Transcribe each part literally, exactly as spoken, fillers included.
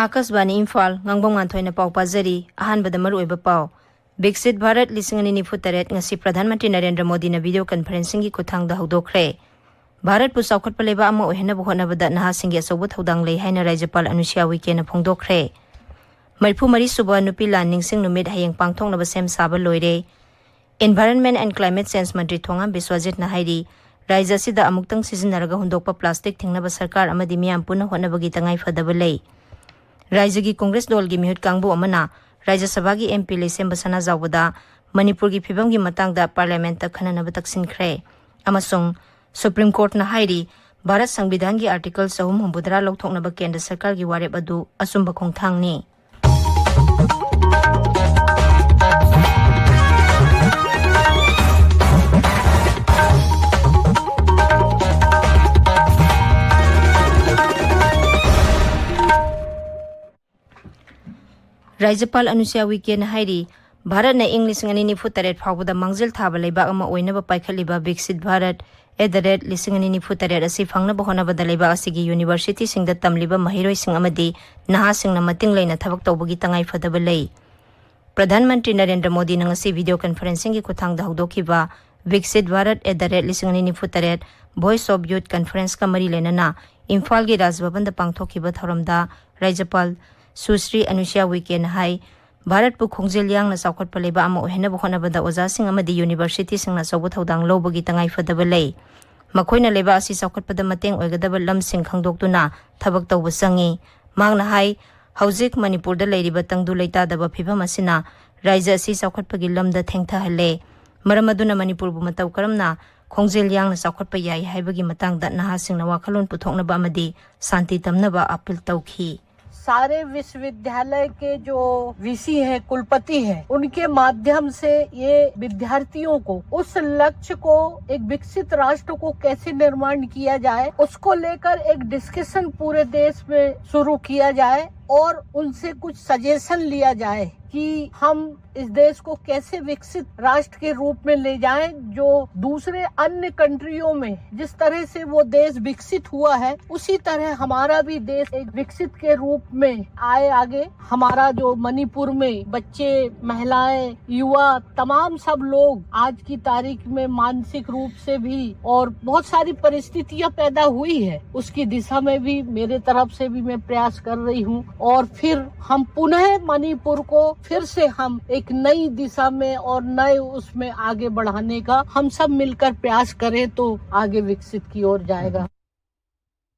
ꯑꯥꯀꯥꯁꯕꯥꯅꯤ ꯏꯝꯐꯥꯜ, ꯉꯥꯡꯕꯝ ꯉꯥꯟꯊꯣꯏꯅ ꯄꯥꯎ ꯄꯥꯖꯔꯤ꯫ ꯑꯍꯥꯟꯕꯗ ꯃꯔꯨꯑꯣꯏꯕ ꯄꯥꯎ꯫ ꯕꯤꯛꯁꯤꯠ ꯚꯥꯔꯠ ꯂꯤꯁꯤꯡ ꯑꯅꯤ ꯅꯤꯐꯨ ꯇꯔꯦꯠ ꯉꯁꯤ ꯄ꯭ꯔꯙꯥꯟ ꯃꯟꯇ꯭ꯔꯤ ꯅꯔꯦꯟꯗ꯭ꯔ ꯃꯣꯗꯤꯅ ꯚꯤꯗꯤꯑꯣ ꯀꯟꯐꯔꯦꯟꯁꯤꯡꯒꯤ ꯈꯨꯠꯊꯥꯡꯗ ꯍꯧꯗꯣꯛꯈ꯭ꯔꯦ꯫ ꯚꯥꯔꯠꯄꯨ ꯆꯥꯎꯈꯠꯄ ꯂꯩꯕꯥꯛ ꯑꯃ ꯑꯣꯏꯍꯟꯅꯕ ꯍꯣꯠꯅꯕꯗ ꯅꯍꯥꯁꯤꯡꯒꯤ ꯑꯆꯧꯕ ꯊꯧꯗꯥꯡ ꯂꯩ ꯍꯥꯏꯅ ꯔꯥꯖ꯭ꯌꯄꯥꯜ ꯑꯅꯨꯁ꯭ꯌꯥ ꯎꯏꯀꯦꯅ ꯐꯣꯡꯗꯣꯛꯈ꯭ꯔꯦ꯫ ꯃꯔꯤꯐꯨ ꯃꯔꯤ ꯁꯨꯕ ꯅꯨꯄꯤ ꯂꯥꯟ ꯅꯤꯡꯁꯤꯡ ꯅꯨꯃꯤꯠ ꯍꯌꯦꯡ ꯄꯥꯡꯊꯣꯛꯅꯕ ꯁꯦꯝ ꯁꯥꯕ ꯂꯣꯏꯔꯦ꯫ Environment and Climate Change ꯃꯟꯇ꯭ꯔꯤ ꯊꯣꯉꯥꯝ ꯕꯤꯁ꯭ꯋꯖꯤꯠꯅ ꯍꯥꯏꯔꯤ, ꯔꯥꯖ꯭ꯌ ꯑꯁꯤꯗ ꯑꯃꯨꯛꯇꯪ ꯁꯤꯖꯤꯟꯅꯔꯒ ꯍꯨꯟꯗꯣꯛꯄ ꯄ꯭ꯂꯥꯁꯇꯤꯛ ꯊꯤꯡꯅꯕ ꯁꯔꯀꯥꯔ ꯑꯃꯗꯤ ꯃꯤꯌꯥꯝ ꯄꯨꯟꯅ ꯍꯣꯠꯅꯕꯒꯤ ꯇꯉꯥꯏꯐꯗꯕ ꯂꯩ꯫ ꯔꯥꯖ꯭ꯌꯒꯤ ꯀꯣꯡꯒ꯭ꯔꯦꯁ ꯗꯣꯜꯒꯤ ꯃꯤꯍꯨꯠ ꯀꯥꯡꯕꯨ ꯑꯃꯅ ꯔꯥꯖ꯭ꯌ ꯁꯚꯥꯒꯤ MP ꯂꯩꯁꯦꯝꯕ ꯁꯅꯥꯖꯥꯎꯕꯗ ꯃꯅꯤꯄꯨꯔꯒꯤ ꯐꯤꯕꯝꯒꯤ ꯃꯇꯥꯡꯗ ꯄꯥꯔꯂꯤꯌꯥꯃꯦꯟꯠꯇ ꯈꯟꯅꯅꯕ ꯇꯛꯁꯤꯟꯈ꯭ꯔꯦ꯫ ꯑꯃꯁꯨꯡ ꯁꯨꯄ꯭ꯔꯤꯝ ꯀꯣꯔꯠꯅ ꯍꯥꯏꯔꯤ, ꯚꯥꯔꯠ ꯁꯪꯕꯤꯙꯥꯟꯒꯤ ꯑꯥꯔꯇꯤꯀꯜ ꯆꯍꯨꯝ ꯍꯨꯝꯐꯨꯇꯔꯥ ꯂꯧꯊꯣꯛꯅꯕ ꯀꯦꯟꯗ꯭ꯔ ꯁꯔꯀꯥꯔꯒꯤ ꯋꯥꯔꯦꯞ ꯑꯗꯨ ꯑꯆꯨꯝꯕ ꯈꯣꯡꯊꯥꯡꯅꯤ꯫ ꯔꯥꯖ꯭ꯌꯄꯥꯜ ꯑꯅꯨꯁ꯭ꯌꯥ ꯎꯏꯀꯦꯅ ꯍꯥꯏꯔꯤ, ꯚꯥꯔꯠꯅ ꯏꯪ ꯂꯤꯁꯤꯡ ꯑꯅꯤ ꯅꯤꯐꯨ ꯇꯔꯦꯠ ꯐꯥꯎꯕꯗ ꯃꯥꯡꯖꯤꯜ ꯊꯥꯕ ꯂꯩꯕꯥꯛ ꯑꯃ ꯑꯣꯏꯅꯕ ꯄꯥꯏꯈꯠꯂꯤꯕ ꯕꯤꯛꯁꯤꯠ ꯚꯥꯔꯠ at the rate ꯂꯤꯁꯤꯡ ꯑꯅꯤ ꯅꯤꯐꯨ ꯇꯔꯦꯠ ꯑꯁꯤ ꯐꯪꯅꯕ ꯍꯣꯠꯅꯕꯗ ꯂꯩꯕꯥꯛ ꯑꯁꯤꯒꯤ ꯌꯨꯅꯤꯚꯔꯁꯤꯇꯤꯁꯤꯡꯗ ꯇꯝꯂꯤꯕ ꯃꯍꯩꯔꯣꯏꯁꯤꯡ ꯑꯃꯗꯤ ꯅꯍꯥꯁꯤꯡꯅ ꯃꯇꯤꯡ ꯂꯩꯅ ꯊꯕꯛ ꯇꯧꯕꯒꯤ ꯇꯉꯥꯏꯐꯗꯕ ꯂꯩ꯫ ꯄ꯭ꯔꯙꯥꯟ ꯃꯟꯇ꯭ꯔꯤ ꯅꯔꯦꯟꯗ꯭ꯔ ꯃꯣꯗꯤꯅ ꯉꯁꯤ ꯚꯤꯗꯤꯑꯣ ꯀꯟꯐꯔꯦꯟꯁꯤꯡꯒꯤ ꯈꯨꯠꯊꯥꯡꯗ ꯍꯧꯗꯣꯛꯈꯤꯕ ꯕꯤꯛꯁꯤꯠ ꯚꯥꯔꯠ at the rate ꯂꯤꯁꯤꯡ ꯑꯅꯤ ꯅꯤꯐꯨ ꯇꯔꯦꯠ Voice of Youth Conferenceꯀ ꯃꯔꯤ ꯂꯩꯅꯅ ꯏꯝꯐꯥꯜꯒꯤ ꯔꯥꯖ ꯚꯕꯟꯗ ꯄꯥꯡꯊꯣꯛꯈꯤꯕ ꯊꯧꯔꯝꯗ ꯔꯥꯖ꯭ꯌꯄꯥꯜ ꯁꯨꯁ꯭ꯔꯤ ꯑꯅꯨꯁ꯭ꯌꯥ ꯎꯏꯀꯦꯅ ꯍꯥꯏ, ꯚꯥꯔꯠꯄꯨ ꯈꯣꯡꯖꯦꯜ ꯌꯥꯡꯅ ꯆꯥꯎꯈꯠꯄ ꯂꯩꯕꯥꯛ ꯑꯃ ꯑꯣꯏꯍꯟꯅꯕ ꯍꯣꯠꯅꯕꯗ ꯑꯣꯖꯥꯁꯤꯡ ꯑꯃꯗꯤ ꯌꯨꯅꯤꯚꯔꯁꯤꯇꯤꯁꯤꯡꯅ ꯑꯆꯧꯕ ꯊꯧꯗꯥꯡ ꯂꯧꯕꯒꯤ ꯇꯉꯥꯏꯐꯗꯕ ꯂꯩ꯫ ꯃꯈꯣꯏꯅ ꯂꯩꯕꯥꯛ ꯑꯁꯤ ꯆꯥꯎꯈꯠꯄꯗ ꯃꯇꯦꯡ ꯑꯣꯏꯒꯗꯕ ꯂꯝꯁꯤꯡ ꯈꯪꯗꯣꯛꯇꯨꯅ ꯊꯕꯛ ꯇꯧꯕ ꯆꯪꯏ꯫ ꯃꯍꯥꯛꯅ ꯍꯥꯏ, ꯍꯧꯖꯤꯛ ꯃꯅꯤꯄꯨꯔꯗ ꯂꯩꯔꯤꯕ ꯇꯪꯗꯨ ꯂꯩꯇꯥꯗꯕ ꯐꯤꯕꯝ ꯑꯁꯤꯅ ꯔꯥꯖ꯭ꯌ ꯑꯁꯤ ꯆꯥꯎꯈꯠꯄꯒꯤ ꯂꯝꯗ ꯊꯦꯡꯊꯍꯜꯂꯦ꯫ ꯃꯔꯝ ꯑꯗꯨꯅ ꯃꯅꯤꯄꯨꯔꯕꯨ ꯃꯇꯧ ꯀꯔꯝꯅ ꯈꯣꯡꯖꯦꯜ ꯌꯥꯡꯅ ꯆꯥꯎꯈꯠꯄ ꯌꯥꯏ ꯍꯥꯏꯕꯒꯤ ꯃꯇꯥꯡꯗ ꯅꯍꯥꯁꯤꯡꯅ ꯋꯥꯈꯜꯂꯣꯟ ꯄꯨꯊꯣꯛꯅꯕ ꯑꯃꯗꯤ ꯁꯥꯟꯇꯤ ꯇꯝꯅꯕ ꯑꯥꯄꯤꯜ ꯇꯧꯈꯤ꯫ सारे विश्वविद्यालय के जो वीसी हैं, कुलपति हैं, उनके माध्यम से ये विद्यार्थियों को उस लक्ष्य को, एक विकसित राष्ट्र को कैसे निर्माण किया जाए, उसको लेकर एक डिस्कशन पूरे देश में शुरू किया जाए। और उनसे कुछ सजेशन लिया जाए कि हम इस देश को कैसे विकसित राष्ट्र के रूप में ले जाएं, जो दूसरे अन्य कंट्रियों में जिस तरह से वो देश विकसित हुआ है, उसी तरह हमारा भी देश एक विकसित के रूप में आए आगे। हमारा जो मणिपुर में बच्चे, महिलाएं, युवा, तमाम सब लोग आज की तारीख में मानसिक रूप से भी, और बहुत सारी परिस्थितियां पैदा हुई है, उसकी दिशा में भी मेरे तरफ से भी मैं प्रयास कर रही हूँ। और फिर हम पुनः मणिपुर को फिर से हम एक नई दिशा में और नए उसमें आगे बढ़ाने का हम सब मिलकर प्रयास करें तो आगे विकसित की ओर जाएगा।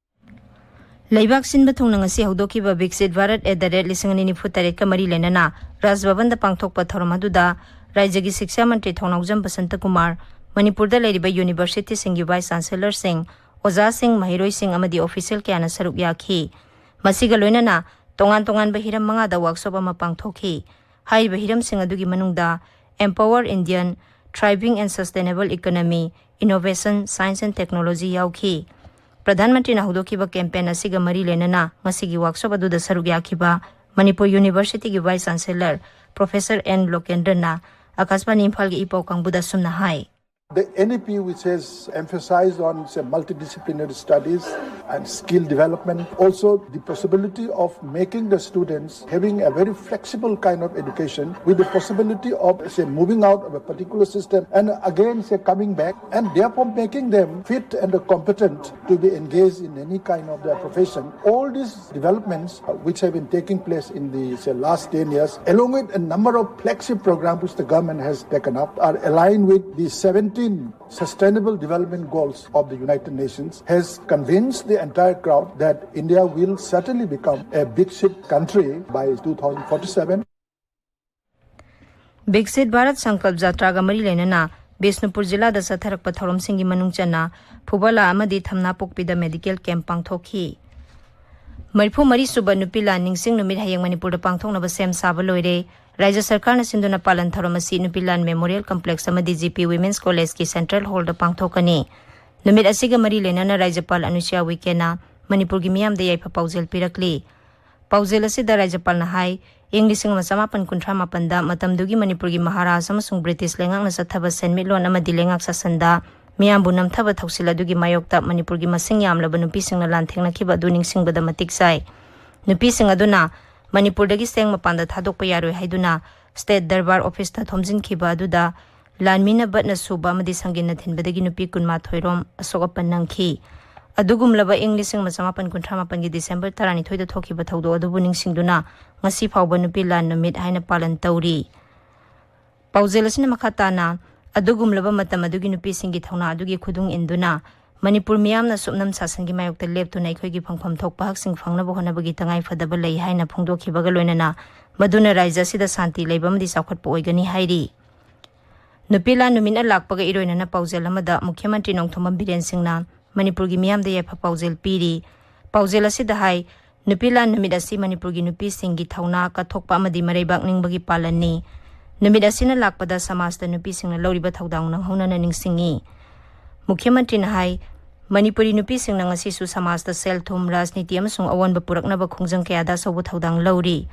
ꯂꯩꯕꯥꯛ ꯁꯤꯟꯕ ꯊꯨꯡꯅ ꯉꯁꯤ ꯍꯧꯗꯣꯛꯈꯤꯕ ꯕꯤꯛꯁꯤꯠ ꯚꯥꯔꯠ ꯑꯦꯠ ꯗ ꯔꯦꯠ ꯂꯤꯁꯤꯡ ꯑꯅꯤ ꯅꯤꯐꯨ ꯇꯔꯦꯠꯀ ꯃꯔꯤ ꯂꯩꯅꯅ ꯔꯥꯖ ꯚꯕꯟꯗ ꯄꯥꯡꯊꯣꯛꯄ ꯊꯧꯔꯝ ꯑꯗꯨꯗ ꯔꯥꯖ꯭ꯌꯒꯤ ꯁꯤꯛꯁꯥ ꯃꯟꯇ꯭ꯔꯤ ꯊꯧꯅꯥꯎꯖꯝ ꯕꯁꯟꯇ ꯀꯨꯃꯥꯔ, ꯃꯅꯤꯄꯨꯔꯗ ꯂꯩꯔꯤꯕ ꯌꯨꯅꯤꯚꯔꯁꯤꯇꯤꯁꯤꯡꯒꯤ ꯚꯥꯏꯁ ꯆꯥꯟꯁꯦꯂꯔꯁꯤꯡ, ꯑꯣꯖꯥꯁꯤꯡ, ꯃꯍꯩꯔꯣꯏꯁꯤꯡ ꯑꯃꯗꯤ ꯑꯣꯐꯤꯁꯤꯌꯦꯜ ꯀꯌꯥꯅ ꯁꯔꯨꯛ ꯌꯥꯈꯤ꯫ ꯃꯁꯤꯒ ꯂꯣꯏꯅꯅ ꯇꯣꯉꯥꯟ ꯇꯣꯉꯥꯟꯕ ꯍꯤꯔꯝ ꯃꯉꯥꯗ ꯋꯥꯔꯛꯁꯣꯞ ꯑꯃ ꯄꯥꯡꯊꯣꯛꯈꯤ꯫ ꯍꯥꯏꯔꯤꯕ ꯍꯤꯔꯝꯁꯤꯡ ꯑꯗꯨꯒꯤ ꯃꯅꯨꯡꯗ Empower Indian, Thriving and Sustainable Economy, Innovation, Science and Technology ꯌꯥꯎꯈꯤ꯫ ꯄ꯭ꯔꯙꯥꯟ ꯃꯟꯇ꯭ꯔꯤꯅ ꯍꯧꯗꯣꯛꯈꯤꯕ ꯀꯦꯝꯄꯦꯟ ꯑꯁꯤꯒ ꯃꯔꯤ ꯂꯩꯅꯅ ꯉꯁꯤꯒꯤ ꯋꯥꯔꯛꯁꯣꯞ ꯑꯗꯨꯗ ꯁꯔꯨꯛ ꯌꯥꯈꯤꯕ ꯃꯅꯤꯄꯨꯔ ꯌꯨꯅꯤꯚꯔꯁꯤꯇꯤꯒꯤ ꯚꯥꯏꯁ ꯆꯥꯟꯁꯦꯂꯔ ꯄ꯭ꯔꯣꯐꯦꯁꯔ ꯑꯦꯟ ꯂꯣꯀꯦꯟꯗ꯭ꯔꯅ ꯑꯀꯥꯁꯕꯥꯅꯤ ꯏꯝꯐꯥꯜꯒꯤ ꯏ ꯄꯥꯎ ꯀꯥꯡꯕꯨꯗ ꯑꯁꯨꯝꯅ ꯍꯥꯏ꯫ The N E P, which has emphasized on, say, multidisciplinary studies and skill development, also the possibility of making the students having a very flexible kind of education with the possibility of, say, moving out of a particular system and again, say, coming back, and therefore making them fit and competent to be engaged in any kind of their profession. All these developments, uh, which have been taking place in the, say, last ten years, along with a number of flagship programs which the government has taken up, are aligned with the seventeen Sustainable Development Goals of the United Nations, has convinced the entire crowd that India will certainly become a big ship country by two thousand forty-seven. ꯕꯤꯛꯁꯤꯠ Bharat ꯁꯪꯀꯜꯞ ꯖꯥꯇ꯭ꯔꯥꯒ ꯃꯔꯤ ꯂꯩꯅꯅ ꯕꯤꯁꯅꯨꯄꯨꯔ ꯖꯤꯂꯥꯗ ꯆꯠꯊꯔꯛꯄ ꯊꯧꯔꯝꯁꯤꯡꯒꯤ ꯃꯅꯨꯡ ꯆꯟꯅ ꯐꯨꯕꯂꯥ ꯑꯃꯗꯤ ꯊꯝꯅꯥꯄꯣꯛꯄꯤꯗ medical camp ꯄꯥꯡꯊꯣꯛꯈꯤ꯫ ꯃꯔꯤꯐꯨ ꯃꯔꯤ ꯁꯨꯕ ꯅꯨꯄꯤ ꯂꯥꯟ ꯅꯤꯡꯁꯤꯡ ꯅꯨꯃꯤꯠ ꯍꯌꯦꯡ ꯃꯅꯤꯄꯨꯔꯗ ꯄꯥꯡꯊꯣꯛꯅꯕ ꯁꯦꯝ ꯁꯥꯕ ꯂꯣꯏꯔꯦ꯫ ꯔꯥꯖ꯭ꯌ ꯁꯔꯀꯥꯔꯅ ꯁꯤꯟꯗꯨꯅ ꯄꯥꯂꯟ ꯊꯧꯔꯝ ꯑꯁꯤ ꯅꯨꯄꯤ ꯂꯥꯟ ꯃꯦꯃꯣꯔꯤꯌꯦꯜ ꯀꯝꯄ꯭ꯂꯦꯛꯁ ꯑꯃꯗꯤ ꯖꯤ ꯄꯤ ꯋꯤꯃꯦꯟꯁ ꯀꯣꯂꯦꯖꯀꯤ ꯁꯦꯟꯇ꯭ꯔꯦꯜ ꯍꯣꯜꯗ ꯄꯥꯡꯊꯣꯛꯀꯅꯤ꯫ ꯅꯨꯃꯤꯠ ꯑꯁꯤꯒ ꯃꯔꯤ ꯂꯩꯅꯅ ꯔꯥꯖ꯭ꯌꯄꯥꯜ ꯑꯅꯨꯁ꯭ꯌꯥ ꯎꯏꯀꯦꯅ ꯃꯅꯤꯄꯨꯔꯒꯤ ꯃꯤꯌꯥꯝꯗ ꯌꯥꯏꯐ ꯄꯥꯎꯖꯦꯜ ꯄꯤꯔꯛꯂꯤ꯫ ꯄꯥꯎꯖꯦꯜ ꯑꯁꯤꯗ ꯔꯥꯖ꯭ꯌꯄꯥꯜꯅ ꯍꯥꯏ, ꯏꯪ ꯂꯤꯁꯤꯡ ꯑꯃ ꯆꯃꯥꯄꯟ ꯀꯨꯟꯊ꯭ꯔꯥ ꯃꯥꯄꯟꯗ ꯃꯇꯝꯗꯨꯒꯤ ꯃꯅꯤꯄꯨꯔꯒꯤ ꯃꯍꯥꯔꯥꯖ ꯑꯃꯁꯨꯡ ꯕ꯭ꯔꯤꯇꯤꯁ ꯂꯩꯉꯥꯛꯅ ꯆꯠꯊꯕ ꯁꯦꯟꯃꯤꯠꯂꯣꯟ ꯑꯃꯗꯤ ꯂꯩꯉꯥꯛ ꯁꯥꯁꯟꯗ ꯃꯤꯌꯥꯝꯕꯨ ꯅꯝꯊꯕ ꯊꯧꯁꯤꯜ ꯑꯗꯨꯒꯤ ꯃꯥꯌꯣꯛꯇ ꯃꯅꯤꯄꯨꯔꯒꯤ ꯃꯁꯤꯡ ꯌꯥꯝꯂꯕ ꯅꯨꯄꯤꯁꯤꯡꯅ ꯂꯥꯟꯊꯦꯡꯅꯈꯤꯕ ꯑꯗꯨ ꯅꯤꯡꯁꯤꯡꯕꯗ ꯃꯇꯤꯛ ꯆꯥꯏ꯫ ꯅꯨꯄꯤꯁꯤꯡ ꯑꯗꯨꯅ ꯃꯅꯤꯄꯨꯔꯗꯒꯤ ꯆꯦꯡ ꯃꯄꯥꯟꯗ ꯊꯥꯗꯣꯛꯄ ꯌꯥꯔꯣꯏ ꯍꯥꯏꯗꯨꯅ ꯁ꯭ꯇꯦꯠ ꯗꯔꯕꯥꯔ ꯑꯣꯐꯤꯁꯇ ꯊꯣꯝꯖꯤꯟꯈꯤꯕ ꯑꯗꯨꯗ ꯂꯥꯟꯃꯤꯅ ꯕꯠꯅ ꯁꯨꯕ ꯑꯃꯗꯤ ꯁꯪꯒꯤꯟꯅ ꯊꯤꯟꯕꯗꯒꯤ ꯅꯨꯄꯤ ꯀꯨꯟꯃꯥꯊꯣꯏ ꯔꯣꯝ ꯑꯁꯣꯛ ꯑꯄꯟ ꯅꯪꯈꯤ꯫ ꯑꯗꯨꯒꯨꯝꯂꯕ ꯏꯪ ꯂꯤꯁꯤꯡ ꯑꯃ ꯆꯃꯥꯄꯟ ꯀꯨꯟꯊ꯭ꯔꯥ ꯃꯥꯄꯟꯒꯤ ꯗꯤꯁꯦꯝꯕꯔ ꯇꯔꯥꯅꯤꯊꯣꯏꯗ ꯊꯣꯛꯈꯤꯕ ꯊꯧꯗꯣꯛ ꯑꯗꯨꯕꯨ ꯅꯤꯡꯁꯤꯡꯗꯨꯅ ꯉꯁꯤ ꯐꯥꯎꯕ ꯅꯨꯄꯤ ꯂꯥꯟ ꯅꯨꯃꯤꯠ ꯍꯥꯏꯅ ꯄꯥꯂꯟ ꯇꯧꯔꯤ꯫ ꯄꯥꯎꯖꯦꯜ ꯑꯁꯤꯅ ꯃꯈꯥ ꯇꯥꯅ, ꯑꯗꯨꯒꯨꯝꯂꯕ ꯃꯇꯝ ꯑꯗꯨꯒꯤ ꯅꯨꯄꯤꯁꯤꯡꯒꯤ ꯊꯧꯅꯥ ꯑꯗꯨꯒꯤ ꯈꯨꯗꯨꯡ ꯏꯟꯗꯨꯅ ꯃꯅꯤꯄꯨꯔ ꯃꯤꯌꯥꯝꯅ ꯁꯨꯞꯅꯝ ꯁꯥꯁꯟꯒꯤ ꯃꯥꯌꯣꯛꯇ ꯂꯦꯞꯇꯨꯅ ꯑꯩꯈꯣꯏꯒꯤ ꯐꯪꯐꯝ ꯊꯣꯛꯄ ꯍꯛꯁꯤꯡ ꯐꯪꯅꯕ ꯍꯣꯠꯅꯕꯒꯤ ꯇꯉꯥꯏ ꯐꯗꯕ ꯂꯩ ꯍꯥꯏꯅ ꯐꯣꯡꯗꯣꯛꯈꯤꯕꯒ ꯂꯣꯏꯅꯅ ꯃꯗꯨꯅ ꯔꯥꯖ꯭ꯌ ꯑꯁꯤꯗ ꯁꯥꯟꯇꯤ ꯂꯩꯕ ꯑꯃꯗꯤ ꯆꯥꯎꯈꯠꯄ ꯑꯣꯏꯒꯅꯤ ꯍꯥꯏꯔꯤ꯫ ꯅꯨꯄꯤ ꯂꯥꯟ ꯅꯨꯃꯤꯠꯅ ꯂꯥꯛꯄꯒ ꯏꯔꯣꯏꯅꯅ ꯄꯥꯎꯖꯦꯜ ꯑꯃꯗ ꯃꯨꯈ꯭ꯌ ꯃꯟꯇ꯭ꯔꯤ ꯅꯣꯡꯊꯣꯝꯕꯝ ꯕꯤꯔꯦꯟ ꯁꯤꯡꯅ ꯃꯅꯤꯄꯨꯔꯒꯤ ꯃꯤꯌꯥꯝꯗ ꯌꯥꯏꯐ ꯄꯥꯎꯖꯦꯜ ꯄꯤꯔꯤ꯫ ꯄꯥꯎꯖꯦꯜ ꯑꯁꯤꯗ ꯍꯥꯏ, ꯅꯨꯄꯤ ꯂꯥꯟ ꯅꯨꯃꯤꯠ ꯑꯁꯤ ꯃꯅꯤꯄꯨꯔꯒꯤ ꯅꯨꯄꯤꯁꯤꯡꯒꯤ ꯊꯧꯅꯥ ꯀꯠꯊꯣꯛꯄ ꯑꯃꯗꯤ ꯃꯔꯩꯕꯥꯛ ꯅꯤꯡꯕꯒꯤ ꯄꯥꯂꯟꯅꯤ꯫ ꯅꯨꯃꯤꯠ ꯑꯁꯤꯅ ꯂꯥꯛꯄꯗ ꯁꯃꯥꯖꯇ ꯅꯨꯄꯤꯁꯤꯡꯅ ꯂꯧꯔꯤꯕ ꯊꯧꯗꯥꯡ ꯅꯪꯍꯧꯅꯅ ꯅꯤꯡꯁꯤꯡꯏ꯫ ꯃꯨꯈ꯭ꯌ ꯃꯟꯇ꯭ꯔꯤꯅ ꯍꯥꯏ, ꯃꯅꯤꯄꯨꯔꯤ ꯅꯨꯄꯤꯁꯤꯡꯅ ꯉꯁꯤꯁꯨ ꯁꯃꯥꯖꯇ ꯁꯦꯜ ꯊꯨꯝ, ꯔꯥꯖꯅꯤꯇꯤ ꯑꯃꯁꯨꯡ ꯑꯑꯣꯟꯕ ꯄꯨꯔꯛꯅꯕ ꯈꯣꯡꯖꯪ ꯀꯌꯥꯗ ꯑꯆꯧꯕ ꯊꯧꯗꯥꯡ ꯂꯧꯔꯤ꯫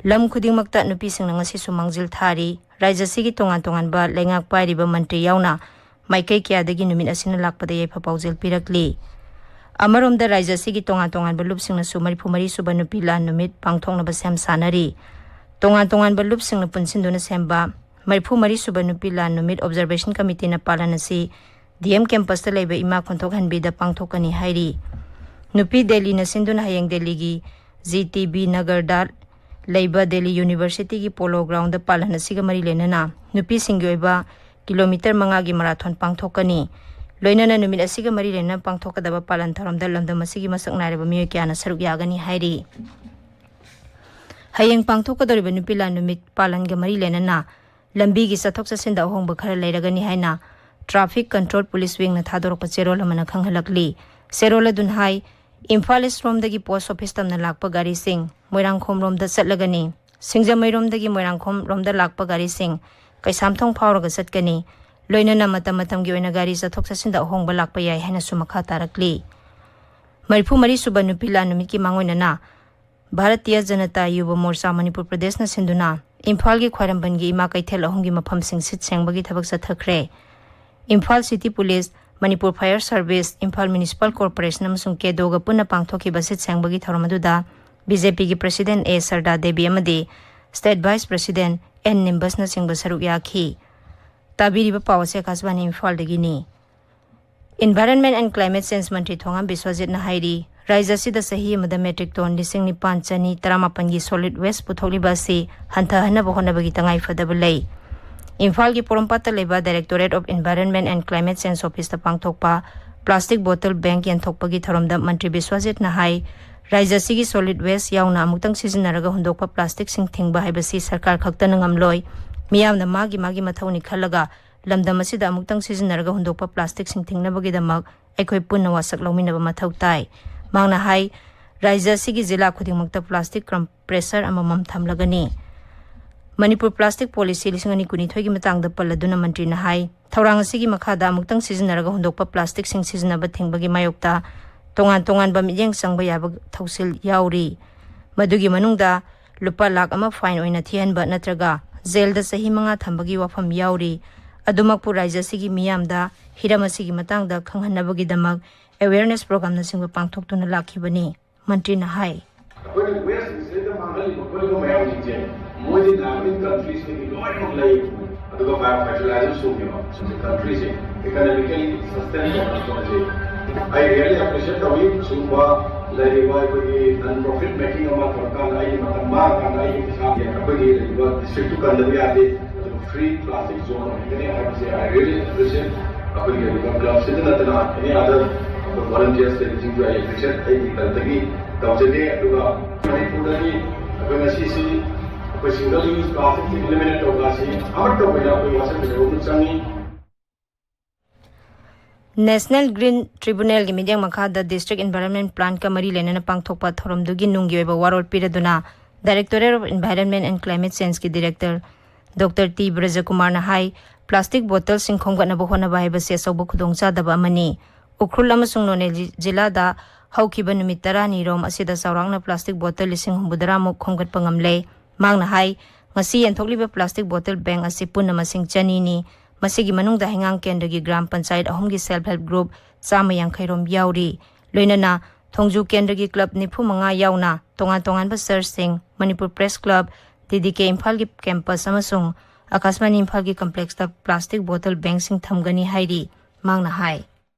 ꯂꯝ ꯈꯨꯗꯤꯡꯃꯛꯇ ꯅꯨꯄꯤꯁꯤꯡꯅ ꯉꯁꯤꯁꯨ ꯃꯥꯡꯖꯤꯜ ꯊꯥꯔꯤ꯫ ꯔꯥꯖ꯭ꯌ ꯑꯁꯤꯒꯤ ꯇꯣꯉꯥꯟ ꯇꯣꯉꯥꯟꯕ ꯂꯩꯉꯥꯛ ꯄꯥꯏꯔꯤꯕ ꯃꯟꯇ꯭ꯔꯤ ꯌꯥꯎꯅ ꯃꯥꯏꯀꯩ ꯀꯌꯥꯗꯒꯤ ꯅꯨꯃꯤꯠ ꯑꯁꯤꯅ ꯂꯥꯛꯄꯗ ꯌꯥꯏꯐ ꯄꯥꯎꯖꯦꯜ ꯄꯤꯔꯛꯂꯤ꯫ ꯑꯃꯔꯣꯝꯗ ꯔꯥꯖ꯭ꯌ ꯑꯁꯤꯒꯤ ꯇꯣꯉꯥꯟ ꯇꯣꯉꯥꯟꯕ ꯂꯨꯞꯁꯤꯡꯅꯁꯨ ꯃꯔꯤꯐꯨ ꯃꯔꯤ ꯁꯨꯕ ꯅꯨꯄꯤ ꯂꯥꯟ ꯅꯨꯃꯤꯠ ꯄꯥꯡꯊꯣꯛꯅꯕ ꯁꯦꯝ ꯁꯥꯅꯔꯤ꯫ ꯇꯣꯉꯥꯟ ꯇꯣꯉꯥꯟꯕ ꯂꯨꯞꯁꯤꯡꯅ ꯄꯨꯟꯁꯤꯟꯗꯨꯅ ꯁꯦꯝꯕ ꯃꯔꯤꯐꯨ ꯃꯔꯤ ꯁꯨꯕ ꯅꯨꯄꯤ ꯂꯥꯟ ꯅꯨꯃꯤꯠ ꯑꯣꯕꯖꯔꯕꯦꯁꯟ ꯀꯃꯤꯇꯤꯅ ꯄꯥꯂꯟ ꯑꯁꯤ ꯗꯤ ꯑꯦꯝ ꯀꯦꯝꯄꯁꯇ ꯂꯩꯕ ꯏꯃꯥ ꯈꯣꯟꯊꯣꯛꯍꯟꯕꯤꯗ ꯄꯥꯡꯊꯣꯛꯀꯅꯤ ꯍꯥꯏꯔꯤ꯫ ꯅꯨꯄꯤ ꯗꯦꯂꯤꯅ ꯁꯤꯟꯗꯨꯅ ꯍꯌꯦꯡ ꯗꯦꯜꯂꯤꯒꯤ ꯖꯤ ꯇꯤ ꯕꯤ ꯅꯒꯔꯗ ꯂꯩꯕ ꯗꯦꯜꯂꯤ ꯌꯨꯅꯤꯚꯔꯁꯤꯇꯤꯒꯤ ꯄꯣꯂꯣ ꯒ꯭ꯔꯥꯎꯟꯗ ꯄꯥꯂꯟ ꯑꯁꯤꯒ ꯃꯔꯤ ꯂꯩꯅꯅ ꯅꯨꯄꯤꯁꯤꯡꯒꯤ ꯑꯣꯏꯕ ꯀꯤꯂꯣꯃꯤꯇꯔ ꯃꯉꯥꯒꯤ ꯃꯔꯥꯊꯣꯟ ꯄꯥꯡꯊꯣꯛꯀꯅꯤ꯫ ꯂꯣꯏꯅꯅ ꯅꯨꯃꯤꯠ ꯑꯁꯤꯒ ꯃꯔꯤ ꯂꯩꯅꯅ ꯄꯥꯡꯊꯣꯛꯀꯗꯕ ꯄꯥꯂꯟ ꯊꯧꯔꯝꯗ ꯂꯝꯗꯝ ꯑꯁꯤꯒꯤ ꯃꯁꯛ ꯅꯥꯏꯔꯕ ꯃꯤꯑꯣꯏ ꯀꯌꯥꯅ ꯁꯔꯨꯛ ꯌꯥꯒꯅꯤ ꯍꯥꯏꯔꯤ꯫ ꯍꯌꯦꯡ ꯄꯥꯡꯊꯣꯛꯀꯗꯧꯔꯤꯕ ꯅꯨꯄꯤ ꯂꯥꯟ ꯅꯨꯃꯤꯠ ꯄꯥꯂꯟꯒ ꯃꯔꯤ ꯂꯩꯅꯅ ꯂꯝꯕꯤꯒꯤ ꯆꯠꯊꯣꯛ ꯆꯠꯁꯤꯟꯗ ꯑꯍꯣꯡꯕ ꯈꯔ ꯂꯩꯔꯒꯅꯤ ꯍꯥꯏꯅ ꯇ꯭ꯔꯥꯐꯤꯛ ꯀꯟꯇ꯭ꯔꯣꯜ ꯄꯨꯂꯤꯁ ꯋꯤꯡꯅ ꯊꯥꯗꯣꯔꯛꯄ ꯆꯦꯔꯣꯜ ꯑꯃꯅ ꯈꯪꯍꯜꯂꯛꯂꯤ꯫ ꯆꯦꯔꯣꯜ ꯑꯗꯨꯅ ꯍꯥꯏ, ꯏꯝꯐꯥꯜ ꯏꯁ ꯔꯣꯝꯗꯒꯤ ꯄꯣꯁ ꯑꯣꯐꯤꯁ ꯇꯝꯅ ꯂꯥꯛꯄ ꯒꯥꯔꯤꯁꯤꯡ ꯃꯣꯏꯔꯥꯡꯈꯣꯝ ꯔꯣꯝꯗ ꯆꯠꯂꯒꯅꯤ꯫ ꯁꯤꯡꯖꯃꯩꯔꯣꯝꯗꯒꯤ ꯃꯣꯏꯔꯥꯡꯈꯣꯝ ꯔꯣꯝꯗ ꯂꯥꯛꯄ ꯒꯥꯔꯤꯁꯤꯡ ꯀꯩꯁꯥꯝꯊꯣꯡ ꯐꯥꯎꯔꯒ ꯆꯠꯀꯅꯤ꯫ ꯂꯣꯏꯅꯅ ꯃꯇꯝ ꯃꯇꯝꯒꯤ ꯑꯣꯏꯅ ꯒꯥꯔꯤ ꯆꯠꯊꯣꯛ ꯆꯠꯁꯤꯟꯗ ꯑꯍꯣꯡꯕ ꯂꯥꯛꯄ ꯌꯥꯏ ꯍꯥꯏꯅꯁꯨ ꯃꯈꯥ ꯇꯥꯔꯛꯂꯤ꯫ ꯃꯔꯤꯐꯨ ꯃꯔꯤ ꯁꯨꯕ ꯅꯨꯄꯤ ꯂꯥꯟ ꯅꯨꯃꯤꯠꯀꯤ ꯃꯥꯡꯑꯣꯏꯅꯅ ꯚꯥꯔꯇꯤꯌ ꯖꯅꯇꯥ ꯌꯨꯕ ꯃꯣꯔꯆꯥ ꯃꯅꯤꯄꯨꯔ ꯄ꯭ꯔꯗꯦꯁꯅ ꯁꯤꯟꯗꯨꯅ ꯏꯝꯐꯥꯜꯒꯤ ꯈ꯭ꯋꯥꯏꯔꯝꯕꯟꯒꯤ ꯏꯃꯥ ꯀꯩꯊꯦꯜ ꯑꯍꯨꯝꯒꯤ ꯃꯐꯝꯁꯤꯡ ꯁꯤꯠ ꯁꯦꯡꯕꯒꯤ ꯊꯕꯛ ꯆꯠꯊꯈ꯭ꯔꯦ꯫ Imphal city police, Manipur fire service, Imphal municipal corporation ꯑꯃꯁꯨꯡ ꯀꯦꯗꯣꯒ ꯄꯨꯟꯅ ꯄꯥꯡꯊꯣꯛꯈꯤꯕ ꯁꯤꯠ ꯁꯦꯡꯕꯒꯤ ꯊꯧꯔꯝ ꯑꯗꯨꯗ ꯕꯤ ꯖꯦ ꯄꯤꯒꯤ ꯄ꯭ꯔꯁꯤꯗꯦꯟ ꯑꯦ ꯁꯔꯗꯥ ꯗꯦꯕꯤ ꯑꯃꯗꯤ ꯁ꯭ꯇꯦꯠ ꯚꯥꯏꯁ ꯄ꯭ꯔꯁꯤꯗꯦꯟ ꯑꯦꯟ ꯅꯤꯝꯕꯁꯅꯆꯤꯡꯕ ꯁꯔꯨꯛ ꯌꯥꯈꯤ꯫ ꯇꯥꯕꯤꯔꯤꯕ ꯄꯥꯎ ꯑꯁꯤ ꯑꯥꯀꯥꯁꯕꯥꯅꯤ ꯏꯝꯐꯥꯜꯗꯒꯤꯅꯤ꯫ Environment and Climate Change ꯃꯟꯇ꯭ꯔꯤ ꯊꯣꯉꯥꯝ ꯕꯤꯁ꯭ꯋꯖꯤꯠꯅ ꯍꯥꯏꯔꯤ, ꯔꯥꯖ꯭ꯌ ꯑꯁꯤꯗ ꯆꯍꯤ ꯑꯃꯗ metric ton ꯂꯤꯁꯤꯡ ꯅꯤꯄꯥꯟ ꯆꯅꯤ ꯇꯔꯥꯃꯥꯄꯟꯒꯤ solid waste ꯄꯨꯊꯣꯛꯂꯤꯕ ꯑꯁꯤ ꯍꯟꯊꯍꯟꯅꯕ ꯍꯣꯠꯅꯕꯒꯤ ꯇꯉꯥꯏ ꯐꯗꯕ ꯂꯩ꯫ ꯏꯝꯐꯥꯜꯒꯤ ꯄꯣꯔꯣꯝꯄꯥꯠꯇ ꯂꯩꯕ Directorate of Environment and Climate Change Officeꯇ ꯄꯥꯡꯊꯣꯛꯄ plastic bottle bank ꯌꯦꯟꯊꯣꯛꯄꯒꯤ ꯊꯧꯔꯝꯗ ꯃꯟꯇ꯭ꯔꯤ ꯕꯤꯁ꯭ꯋꯖꯤꯠꯅ ꯍꯥꯏ, ꯔꯥꯖ꯭ꯌ ꯑꯁꯤꯒꯤ solid waste ꯌꯥꯎꯅ ꯑꯃꯨꯛꯇꯪ ꯁꯤꯖꯤꯟꯅꯔꯒ ꯍꯨꯟꯗꯣꯛꯄ plasticꯁꯤꯡ ꯊꯤꯡꯕ ꯍꯥꯏꯕꯁꯤ ꯁꯔꯀꯥꯔ ꯈꯛꯇꯅ ꯉꯝꯂꯣꯏ꯫ ꯃꯤꯌꯥꯝꯅ ꯃꯥꯒꯤ ꯃꯥꯒꯤ ꯃꯊꯧꯅꯤ ꯈꯜꯂꯒ ꯂꯝꯗꯝ ꯑꯁꯤꯗ ꯑꯃꯨꯛꯇꯪ ꯁꯤꯖꯤꯟꯅꯔꯒ ꯍꯨꯟꯗꯣꯛꯄ plasticꯁꯤꯡ ꯊꯤꯡꯅꯕꯒꯤꯗꯃꯛ ꯑꯩꯈꯣꯏ ꯄꯨꯟꯅ ꯋꯥꯁꯛ ꯂꯧꯃꯤꯟꯅꯕ ꯃꯊꯧ ꯇꯥꯏ꯫ ꯃꯍꯥꯛꯅ ꯍꯥꯏ, ꯔꯥꯖ꯭ꯌ ꯑꯁꯤꯒꯤ ꯖꯤꯂꯥ ꯈꯨꯗꯤꯡꯃꯛꯇ plastic compressor ꯑꯃꯃꯝ ꯊꯝꯂꯒꯅꯤ꯫ ꯃꯅꯤꯄꯨꯔ plastic policy ꯂꯤꯁꯤꯡ ꯑꯅꯤ ꯀꯨꯟꯅꯤꯊꯣꯏꯒꯤ ꯃꯇꯥꯡꯗ ꯄꯜꯂꯗꯨꯅ ꯃꯟꯇ꯭ꯔꯤꯅ ꯍꯥꯏ, ꯊꯧꯔꯥꯡ ꯑꯁꯤꯒꯤ ꯃꯈꯥꯗ ꯑꯃꯨꯛꯇꯪ ꯁꯤꯖꯤꯟꯅꯔꯒ ꯍꯨꯟꯗꯣꯛꯄ plasticꯁꯤꯡ ꯁꯤꯖꯤꯟꯅꯕ ꯊꯤꯡꯕꯒꯤ ꯃꯥꯌꯣꯛꯇ ꯇꯣꯉꯥꯟ ꯇꯣꯉꯥꯟꯕ ꯃꯤꯠꯌꯦꯡ ꯆꯪꯕ ꯌꯥꯕ ꯊꯧꯁꯤꯜ ꯌꯥꯎꯔꯤ꯫ ꯃꯗꯨꯒꯤ ꯃꯅꯨꯡꯗ ꯂꯨꯄꯥ ꯂꯥꯈ ꯑꯃ fine ꯑꯣꯏꯅ ꯊꯤꯍꯟꯕ ꯅꯠꯇ꯭ꯔꯒ ꯖꯦꯜꯗ ꯆꯍꯤ ꯃꯉꯥ ꯊꯝꯕꯒꯤ ꯋꯥꯐꯝ ꯌꯥꯎꯔꯤ꯫ ꯑꯗꯨꯃꯛꯄꯨ ꯔꯥꯖ꯭ꯌ ꯑꯁꯤꯒꯤ ꯃꯤꯌꯥꯝꯗ ꯍꯤꯔꯝ ꯑꯁꯤꯒꯤ ꯃꯇꯥꯡꯗ ꯈꯪꯍꯟꯅꯕꯒꯤꯗꯃꯛ awareness programꯅꯆꯤꯡꯕ ꯄꯥꯡꯊꯣꯛꯇꯨꯅ ꯂꯥꯛꯈꯤꯕꯅꯤ꯫ ꯃꯟꯇ꯭ꯔꯤꯅ ꯍꯥꯏ꯫ ꯑꯩꯈꯣꯏꯅ waste ꯁꯤꯗꯩꯗ ꯃꯥꯡꯍꯜꯂꯤꯕ ꯈꯣꯠꯂꯤꯕ ꯃꯌꯥꯝꯁꯤꯡꯁꯦ ꯃꯣꯏꯗꯤ neighbouring countriesꯇꯒꯤ ꯂꯣꯏꯅꯃꯛ ꯂꯩ꯫ ꯑꯗꯨꯒ bio-, fertilizer ꯁꯨꯡꯉꯦꯕ countryꯁꯦ economically sustain ꯇꯧꯅꯕ ꯍꯣꯠꯅꯖꯩ꯫ ꯑꯩ really appreciate ꯇꯧꯏ꯫ ꯁꯤꯒꯨꯝꯕ ꯂꯩꯔꯤꯕ ꯑꯩꯈꯣꯏꯒꯤ non profit making ꯑꯃ ꯇꯧꯔꯀꯥꯟꯗ ꯑꯩꯒꯤ ꯃꯇꯝ ꯃꯥꯡꯉꯀꯥꯟꯗ ꯑꯩꯒꯤ ꯄꯩꯁꯥ ꯑꯩꯈꯣꯏꯒꯤ ꯂꯩꯔꯤꯕ districtꯇꯨ ꯀꯟꯗꯕ ꯌꯥꯗꯦ꯫ ꯑꯗꯨꯒ free plastic zone ꯑꯣꯏꯍꯟꯒꯅꯤ ꯍꯥꯏꯕꯁꯦ I really appreciate꯫ ꯑꯩꯈꯣꯏꯒꯤ ꯂꯩꯔꯤꯕ clubꯁꯤꯗ ꯅꯠꯇꯅ any other ꯑꯩꯈꯣꯏ volunteers ꯂꯩꯕꯁꯤꯡꯁꯨ ꯑꯩ appreciate ꯑꯩꯒꯤ ꯇꯔꯐꯇꯒꯤ ꯇꯧꯖꯒꯦ꯫ ꯑꯗꯨꯒ ꯃꯅꯤꯄꯨꯔꯗꯗꯤ ꯑꯩꯈꯣꯏ ꯉꯁꯤꯁꯤ ꯑꯩꯈꯣꯏ single use plasticꯁꯤ eliminate ꯇꯧꯕ ꯑꯁꯤ ꯑꯃꯠꯇ ꯑꯣꯏꯅ ꯑꯩꯈꯣꯏ ꯋꯥꯁꯛꯃꯤꯟꯅꯕ ꯑꯃ ꯆꯪꯉꯤ꯫ National Green Tribunalꯒꯤ ꯃꯤꯠꯌꯦꯡ ꯃꯈꯥꯗ District Environment Planꯀ ꯃꯔꯤ ꯂꯩꯅꯅ ꯄꯥꯡꯊꯣꯛꯄ ꯊꯧꯔꯝꯗꯨꯒꯤ ꯅꯨꯡꯒꯤ ꯑꯣꯏꯕ ꯋꯥꯔꯣꯜ ꯄꯤꯔꯗꯨꯅ Directorate of Environment and Climate Changeꯀꯤ Director Doctor ꯇꯤ ꯕ꯭ꯔꯖꯀꯨꯃꯥꯔꯅ ꯍꯥꯏ, plastic bottleꯁꯤꯡ ꯈꯣꯝꯒꯠꯅꯕ ꯍꯣꯠꯅꯕ ꯍꯥꯏꯕꯁꯤ ꯑꯆꯧꯕ ꯈꯨꯗꯣꯡꯆꯥꯗꯕ ꯑꯃꯅꯤ꯫ ꯎꯈ꯭ꯔꯨꯜ ꯑꯃꯁꯨꯡ ꯅꯣꯅꯦ ꯖꯤ-, ꯖꯤꯂꯥꯗ ꯍꯧꯈꯤꯕ ꯅꯨꯃꯤꯠ ꯇꯔꯥꯅꯤꯔꯣꯝ ꯑꯁꯤꯗ ꯆꯥꯎꯔꯥꯛꯅ plastic bottle ꯂꯤꯁꯤꯡ ꯍꯨꯝꯐꯨꯇꯔꯥꯃꯨꯛ ꯈꯣꯝꯒꯠꯄ ꯉꯝꯂꯦ꯫ ꯃꯍꯥꯛꯅ ꯍꯥꯏ, ꯉꯁꯤ ꯌꯦꯟꯊꯣꯛꯂꯤꯕ plastic bottle bank ꯑꯁꯤ ꯄꯨꯟꯅ ꯃꯁꯤꯡ ꯆꯅꯤꯅꯤ꯫ ꯃꯁꯤꯒꯤ ꯃꯅꯨꯡꯗ ꯍꯩꯉꯥꯡ ꯀꯦꯟꯗ꯭ꯔꯒꯤ ꯒ꯭ꯔꯥꯝ ꯄꯟꯆꯥꯌꯠ ꯑꯍꯨꯝꯒꯤ self help group ꯆꯥꯝꯃ ꯌꯥꯡꯈꯩ ꯔꯣꯝ ꯌꯥꯎꯔꯤ꯫ ꯂꯣꯏꯅꯅ ꯊꯣꯡꯖꯨ ꯀꯦꯟꯗ꯭ꯔꯒꯤ club ꯅꯤꯐꯨ ꯃꯉꯥ ꯌꯥꯎꯅ ꯇꯣꯉꯥꯟ ꯇꯣꯉꯥꯟꯕ church ꯁꯤꯡ, ꯃꯅꯤꯄꯨꯔ Press Club, ꯗꯤ ꯗꯤ ꯀꯦ ꯏꯝꯐꯥꯜꯒꯤ campus ꯑꯃꯁꯨꯡ ꯑꯀꯥꯁꯕꯥꯅꯤ ꯏꯝꯐꯥꯜꯒꯤ complex ꯇ plastic bottle bank ꯁꯤꯡ ꯊꯝꯒꯅꯤ ꯍꯥꯏꯔꯤ꯫ ꯃꯍꯥꯛꯅ ꯍꯥꯏ,